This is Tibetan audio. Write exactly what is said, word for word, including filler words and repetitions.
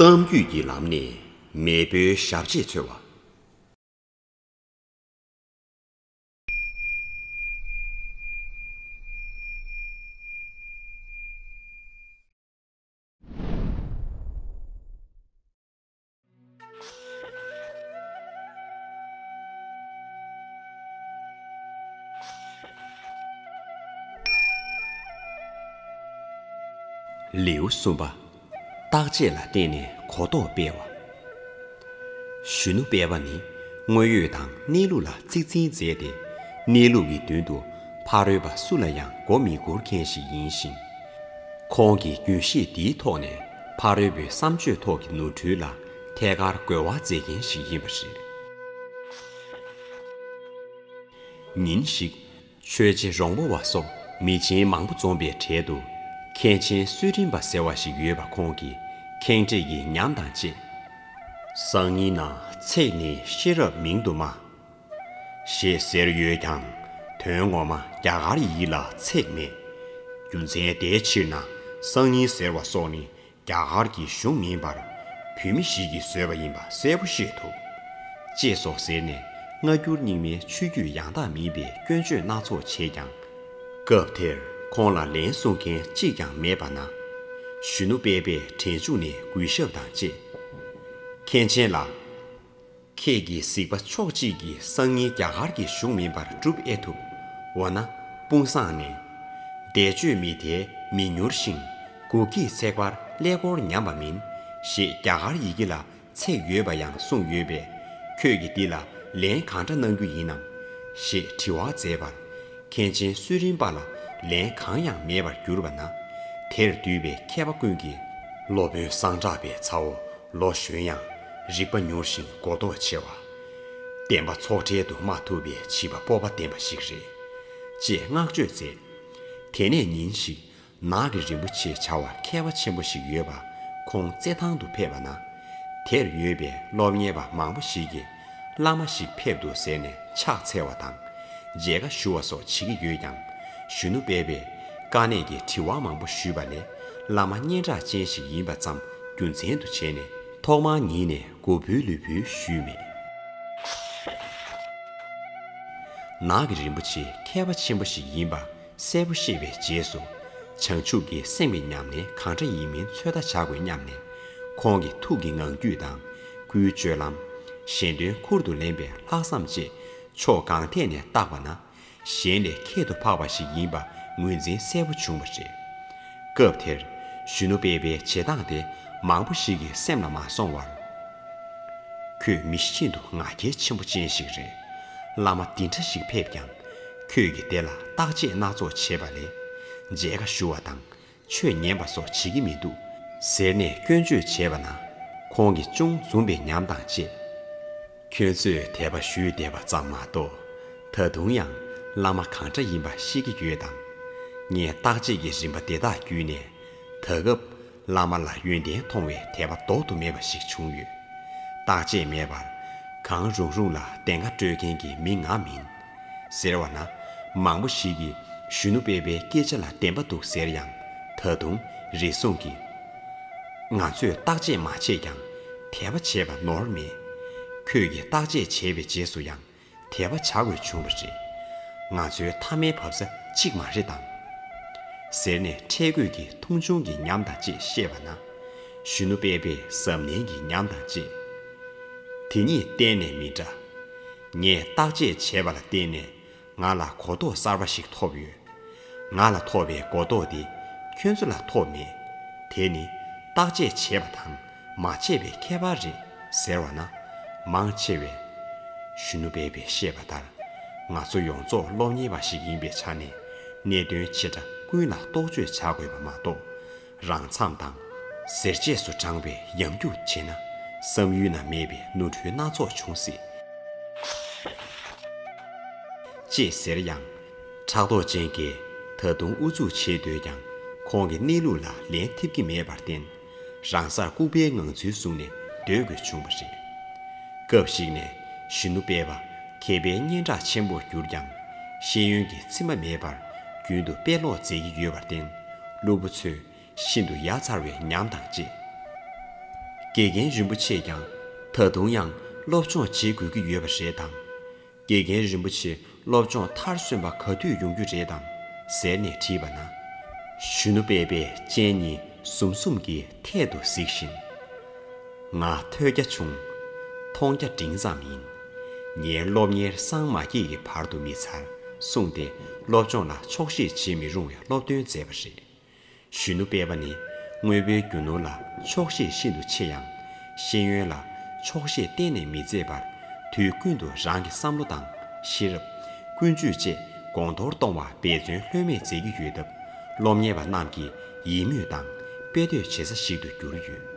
གཏམ་རྒྱུད་ཀྱི་ལམ་ནས་མེས་པོའི་ཞབས་རྗེས་འཚོལ་བ། ལེའུ་གསུམ་པ། བརྟག་དཔྱད་ལ་བརྟེན་ནས་གོ་རྟོགས་སྤེལ་བ། གཞོན་ནུ་དཔལ་བ་ནི་དངོས་ཡོད་དང་གནས་ལུགས་ལ་གཙིགས་འཛིན་མཛད་དེ། གནས་ལུགས་ཀྱི་མདུན་དུ་ཕ་རོལ་པ་སུ་ལ་ཡང་མགོ་མི་སྒུར་མཁན་ཞིག་ཡིན་ཞིང་། ཁོང་གི་རྒྱུན་ཤེས་འདིའི་ཐོག་ནས་ཕ་རོལ་པོའི་བསམ་སྤྱོད་ཐོག་གི་ནོར་འཁྲུལ་ལ་ཐད་ཀར་རྒོལ་བ་མཛད་མཁན་ཞིག་ཡིན་པ་རེད། ཉིན་ཞིག་ཆོས་རྗེ་རོང་པོ་བ་སོགས་མི་ཆེན་མང་པོ་འཛོམས་པའི་གྲལ་དུ། མཁན་ཆེན་སུ་རིམ་པ་ཟེར་བ་ཞིག་ཡོད་པ། ཁོང་གིས་ཁེངས་དྲེགས་ཀྱི་ཉམས་དང་བཅས། སང་ཉིན་ན་ཚེག་ནི་ཤེས་རབ་མིང་དུ་སྨྲ། ཞེས་ཟེར་ཡོད་ཀྱང་། དོན་ངོ་མ་རྒྱ་གར་ཡི་གེ་ལ་ཚེག་མེད། རྒྱུ་མཚན་དེའི་ཕྱིར་ན་སང་ཉིན་ཟེར་བ་སོགས་ནི་རྒྱ་གར་གྱི་གཞུང་མིན་པར་བོད་མི་ཞིག་གིས་བཟོས་པ་ཡིན་པ་གསལ་པོ་ཤེས་ཐུབ། ཅེས་སོགས་ཟེར་ནས་སྔ་འགྱུར་རྙིང་མའི་ཆོས་བརྒྱུད་ཡང་དག་མིན་པའི་སྐྱོན་བརྗོད་སྣ་ཚོགས་བྱས་ཀྱང་། སྐབས་དེར་ཁོང་ལ་ལན་གསུང་མཁན་གཅིག་ཀྱང་མེད་པ་ན། གཞོན་ནུ་དཔལ་བས་དྲན་ཆུང་ནས་གུས་ཞབས་དང་བཅས། མཁན་ཆེན་ལགས། ཁྱེད་ཀྱིས་གཟིགས་པ་ཕྱོགས་གཅིག་གིས་སང་ཉིན་རྒྱ་གར་གྱི་གཞུང་མིན་པར་སྒྲུབ་ཨེ་ཐུབ། འོ་ན་དཔུང་བཟང་ནས། བཟླས་བརྗོད་མི་དེ་མི་མྱུར་ཞིང་། འགུགས་ཀྱིས་ཚེག་བར་ཀླད་ཀོར་ཉམས་པ་མིན། ཞེས་རྒྱ་གར་ཡི་གེ་ལ་ཚེག་ཡོད་པ་ཡང་གསུངས་ཡོད་པས། ཁྱོད་ཀྱིས་འདི་ལ་ལན་གང་འདྲ་གནང་རྒྱུ་ཡིན་ནམ། ཞེས་དྲི་བ་མཛད་པར། མཁན་ཆེན་སུ་རིམ་པ་ལ་ལན་གང་ཡང་མེད་པར་གྱུར་པ་ན། དེར་འདུས་པའི་མཁས་པ་ཀུན་གྱིས། སློབ་དཔོན་སངས་གྲགས་པའི་ཚ་བོ་ལོ་གཞོན་ཡང་རིག་པ་མྱུར་ཞིང་གོ་རྟོགས་ཆེ་བ། བདེན་པ་ཚོགས་གྲལ་དུ་མ་ཐུག་པའི་བྱིས་པ་སྤོབས་པ་ལྡན་པ་ཞིག་རེད། ཅེས་བསྔགས་བརྗོད་མཛད། དེ་ནས་ཉིན་ཞིག་ནགས་ཀྱི་རིན་པོ་ཆེ་བྱ་བ་མཁས་པ་ཆེན་པོ་ཞིག་ཡོད་པ་ཁོང་རྩེད་ཐང་དུ་ཕེབས་པ་ན། དེར་ཡོད་པའི་སློབ་གཉེར་པ་མང་པོ་ཞིག་གིས་བླ་མ་ཞིག་ཕེབས་འདུག་ཟེར་ནས་ཕྱག་འཚལ་བ་དང་། མཇལ་ཁ་ཞུ་བ་སོགས་བྱེད་ཀྱི་ཡོད་ཀྱང་། གཞོན་ནུ་དཔལ་བས་དཀའ་གནད་ཀྱི་དྲི་བ་མང་པོ་ཞུས་པ་ལས། བླ་མ་སྙན་གྲགས་ཅན་ཞིག་ཡིན་པ་ཙམ་རྒྱུ་མཚན་དུ་བྱས་ནས་ཐོག་མར་ཉིད་ནས་མགོ་འབུལ་ལུས་འབུལ་ཞུས་མེད། ནགས་ཀྱི་རིན་པོ་ཆེ་མཁས་པ་ཆེན་པོ་ཞིག་ཡིན་པ་གསལ་པོ་ཤེས་པའི་རྗེས་སུ། བྱང་ཆུབ་ཀྱི་སེམས་ཀྱི་ཉམས་ལེན་གང་འདྲ་ཡིན་མིན་ཚོད་ལྟ་བྱ་དགོས་སྙམ་ནས། ཁོང་གི་ཐུགས་ཀྱི་ངང་རྒྱུད་དང་། སྐུའི་སྤྱོད་ལམ། གཞན་དོན་ཁུར་དུ་ལེན་པའི་ལྷག་བསམ་བཅས་ཕྱོགས་གང་ཐད་ནས་བརྟགས་པ་ན། གཞན་ལས་ཁྱད་དུ་འཕགས་པ་ཞིག་ཡིན་པ་ངོས་འཛིན་གསལ་པོ་བྱུང་བ་རེད། སྐབས་དེར་གཞོན་ནུ་དཔལ་བའི་བྱེད་སྟངས་དེ་མང་པོ་ཞིག་གི་སེམས་ལ་མ་སོང་བར། ཁྱོད་མི་ཤིན་ཏུ་ང་རྒྱལ་ཆེན་པོ་ཅན་ཞིག་རེད། བླ་མ་འདི་འདྲ་ཞིག་ཕེབས་ཀྱང་། ཁྱོད་ཀྱིས་དེ་ལ་བརྟག་དཔྱད་སྣ་ཚོགས་བྱས་པ་ལས། མཇལ་ཁ་ཞུ་བ་དང་། ཆོས་ཉན་པ་སོགས་བྱེད་ཀྱི་མི་འདུག་ཟེར་ནས་སྐྱོན་བརྗོད་བྱས་པ་ན། ཁོང་གིས་ཅུང་འཛུམ་པའི་ཉམས་དང་བཅས། ཁྱོད་ཚོས་དད་པ་ཞུས་བསྡད་པ་ཙམ་མ་གཏོགས། ད་དུང་ཡང་བླ་མ་གང་འདྲ་ཡིན་པ་ཤེས་ཀྱི་ཡོད་དམ། ངས་བརྟག་དཔྱད་ཀྱི་རིམ་པ་དེ་དག་བརྒྱུད་ནས། ད་སྐབས་བླ་མ་ལ་ཡོན་ཏན་མཐོང་བའི་དད་པ་ལྡོག་ཏུ་མེད་པ་ཞིག་བྱུང་ཡོད། བརྟག་དཔྱད་མེད་པར་གང་རུང་རུང་ལ་བདེན་ཁ་སྤྲོད་མཁན་གྱི་མི་ང་མིན། ཟེར་བ་ན། མང་པོ་ཞིག་གིས་གཞོན་ནུ་དཔལ་བའི་སྐད་ཆ་ལ་བདེན་པ་འདུག་ཟེར་ཡང་། ད་དུང་རེ་ཟུང་གིས། ང་ཚོས་བརྟག་དཔྱད་མ་བྱས་ཀྱང་དད་པ་བྱས་པ་ནོར་མེད། ཁྱོད་ཀྱིས་བརྟག་དཔྱད་བྱས་པའི་རྗེས་སུ་ཡང་དད་པ་བྱ་དགོས་བྱུང་བ་རེད། ང་ཚོའི་མཐའ་མའི་བབས་ས་གཅིག་མ་རེད་དམ། ཟེར་ནས་ཁྲེལ་དགོད་ཀྱི་མཐོང་ཆུང་གི་ཉམས་དང་བཅས་བཤད་པ་ན། གཞོན་ནུ་དཔལ་བས་གཟབ་ནན་གྱི་ཉམས་དང་བཅས། དེ་གཉིས་གཏན་ནས་མི་འདྲ། ངས་བརྟག་དཔྱད་བྱས་པ་ལ་བརྟེན་ནས། ང་ལ་གོ་རྟོགས་གསར་པ་ཞིག་ཐོབ་ཡོད། ང་ལ་ཐོབ་པའི་གོ་རྟོགས་དེ་ཁྱོད་ཚོ་ལ་ཐོབ་མེད། དེ་ནི་བརྟག་དཔྱད་བྱས་པ་དང་མ་བྱས་པའི་ཁྱད་པར་རེད་ཟེར་བ་ན། མང་ཆེ་བས། གཞོན་ནུ་དཔལ་བས་བཤད་པ་ལྟར། ང་ཚོ་ཡོངས་རྫོགས་སློབ་གཉེར་བ་ཞིག་ཡིན་པའི་ཆ་ནས་གནད་དོན་ཆེ་ཕྲ་ཀུན་ལ་རྟོག་དཔྱོད་བྱ་དགོས་པ་མ་གཏོགས། རང་འཚམས་དང་། ཟེར་རྗེས་སུ་འབྲངས་པའི་ཡང་རྒྱུག་བྱས་ན། བསམ་ཡུལ་ན་མེད་པའི་ནོར་འཁྲུལ་སྣ་ཚོགས་འབྱུང་སྲིད། ཅེས་ཟེར་ཡང་། ཕྲག་དོག་ཅན་གྱིས་ད་དུང་ཨུ་ཚུགས་བྱེད་འདོད་ཀྱང་། ཁོང་གི་གནས་ལུགས་ལ་ལན་ཐེབས་ཀྱི་མེད་པར་བརྟེན། རང་སར་ལྐུགས་པའི་ངང་ཚུལ་བཟུང་ནས་སྡོད་དགོས་བྱུང་བ་རེད། སྐབས་ཤིག་ནས་གཞོན་ནུ་དཔལ་བ་མཁས་པའི་སྙན་གྲགས་ཆེན་པོར་གྱུར་ཀྱང་། ཤེས་ཡོན་གྱི་མཚན་མ་མེད་པར་རྒྱུན་དུ་དཔེ་ཀློག་མཛད་ཀྱི་ཡོད་པར་བརྟེན། སློབ་བུ་ཚོས་ཤིན་ཏུ་ཡ་མཚར་བའི་ཉམས་དང་བཅས། དགེ་རྒན་རིན་པོ་ཆེས་ཀྱང་ད་དུང་ཡང་སློབ་སྦྱོང་བྱེད་དགོས་ཀྱི་ཡོད་པ་རེད་དམ། དགེ་རྒན་རིན་པོ་ཆེ་སློབ་སྦྱོང་མཐར་སོན་པ་ག་དུས་ཡོང་རྒྱུ་རེད་དམ་ཟེར་ནས་དྲིས་པ་ན། གཞོན་ནུ་དཔལ་བས་སྤྱན་གཉིས་ཟུམ་ཟུམ་གྱིས་ཐད་དུ་གཟིགས་བཞིན། ང་ཐོས་རྒྱ་ཆུང་། མཐོང་རྒྱ་འབྲིང་ཙམ་ཡིན། ངའི་སློབ་གཉེར་སངས་མ་རྒྱས་ཀྱི་བར་དུ་མི་ཚར་གསུངས་ཏེ། སློབ་སྦྱོང་ལ་ཆོག་ཤེས་བྱེད་མི་རུང་བའི་སློབ་སྟོན་མཛད་པ་རེད། གཞོན་ནུ་དཔལ་བ་ནི་དངོས་པོའི་རྒྱུ་ནོར་ལ་ཆོག་ཤེས་ཤིན་ཏུ་ཆེ་ཡང་། ཤེས་ཡོན་ལ་ཆོག་ཤེས་གཏན་ནས་མི་མཛད་པར། དུས་ཀུན་ཏུ་རང་གི་བསམ་བློ་དང་ཤེས་རབ། ཀུན་སྤྱོད་བཅས་གོང་མཐོར་གཏོང་བར་འབད་བརྩོན་ལྷོད་མེད་མཛད་ཀྱི་ཡོད་སྟབས། སློབ་གཉེར་བ་རྣམས་ཀྱིས་ཡིད་མོས་དང་དཔེ་ལྟོས་བྱེད་ས་ཞིག་ཏུ་གྱུར་ཡོད།